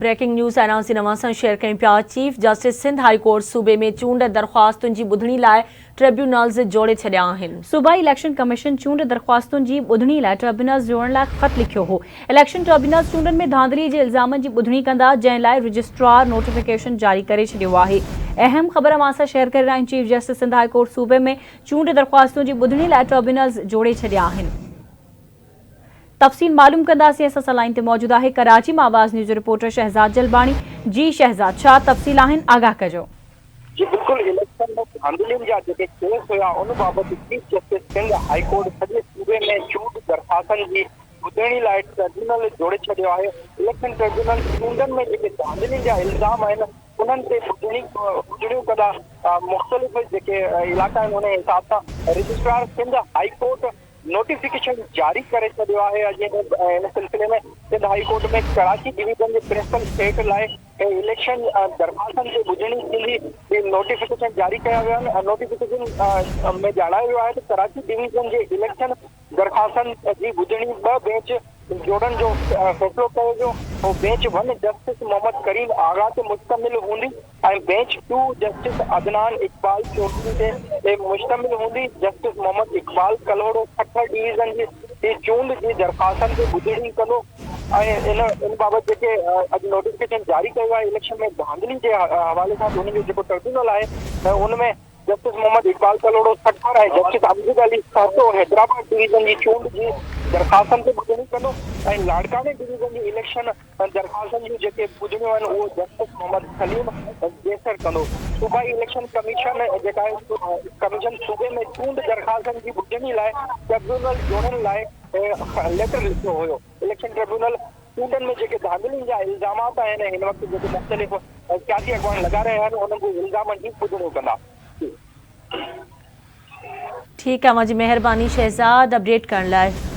Breaking news انائونسين اوهان سان share ڪيون پيا chief justice Sindh high court صوبي ۾ چونڊ درخواستن جي ٻڌڻي لاء ٽربيونلز جوڙي ڇڏيا آهن. صوبائي اليڪشن ڪميشن چونڊ درخواستن جي ٻڌڻي لاء ٽربيونلز جوڙڻ لاء خط لکيو هو. اليڪشن ٽربيونلز چونڊن ۾ ڌانڌلي جي الزامن جي ٻڌڻي ڪندا، جنهن لاء رجسٽرار نوٽيفڪيشن جاري ڪري ڇڏيو آهي. اهم خبر اوهان سان شيئر ڪري رهيا آهيون chief justice Sindh high court صوبي ۾ چونڊ درخواستن جي ٻڌڻي لاء ٽربيونلز جوڙي ڇڏيا آهن. تفصيل معلوم ڪنداسين اسان سان لائين تي موجود آهي ڪراچي مان آواز نيوز جو رپورٽر شهزاد جلباڻي جي شهزاد ڇا تفصيل آهن آگاهه ڪجو. جي بلڪل اليڪشن ۾ ڌانڌلين جا جيڪي ڪيس هيا ان بابت chief justice Sindh high court سڄي صوبي ۾ چونڊ درخواستن جي ٻڌڻي لاء ٽربيونل جوڙي ڇڏيو آهي اليڪشن ٽربيونل چونڊن ۾ جيڪي ڌانڌلين جا الزام آهن انهن تي ٻڌڻي ٻڌڻيون ڪندا مختلف جيڪي علائقا آهن ان حساب سان registrar Sindh high court notification جاري ڪري ڇڏيو آهي اڄ ان سلسلي ۾ Sindh high court ۾ Karachi division جي پرنسپل سيٽ لاء اليڪشن درخواستن تي ٻڌڻي ٿيندي جي نوٽيفڪيشن جاري ڪيا ويا آهن نوٽيفڪيشن ۾ ڄاڻايو ويو آهي ته ڪراچي ڊويزن جي اليڪشن درخواستن جي ٻڌڻي ٻه بينچ جوڙڻ جو فيصلو ڪيو ويو هو bench one justice Muhammad Karim Agha تي مشتمل هوندي ۽ bench two justice Adnan Iqbal Chaudhry تي مشتمل هوندي، جسٽس محمد اقبال ڪلهوڙو سکر ڊويزن جي چونڊ جي درخواستن تي ٻڌڻي ڪندو ۽ ان ان بابت جيڪي اڄ نوٽيفڪيشن جاري ڪيو آهي اليڪشن ۾ ڌانڌلي جي حوالي سان ان جو جيڪو ٽربيونل آهي ان ۾ justice Muhammad Iqbal Kalhoro Sukkur ۽ justice Amjad Ali Sahito Hyderabad division جي چونڊ جي درخواستن تي ٻڌڻي ڪندو ۽ لاڙڪاڻي ڊويزن جي اليڪشن درخواستن جون جيڪي ٻڌڻيون آهن اهو جسٽس محمد سليم جيسر ڪندو. صوبائي اليڪشن ڪميشن جيڪا آهي ڪميشن صوبي ۾ چونڊ درخواستن جي ٻڌڻي لاء ٽربيونل جوڙڻ لاء ليٽر لکيو هيو. اليڪشن ٽربيونل چونڊن ۾ جيڪي ڌانڌلين جا الزامات آهن ۽ هن وقت جيڪي مختلف سياسي اڳواڻ لڳا رهيا آهن انهن جي الزامن جي ٻڌڻي ڪندا. ٺيڪ آ اوهان جي مهرباني شهزاد اپڊيٽ ڪرڻ لاء.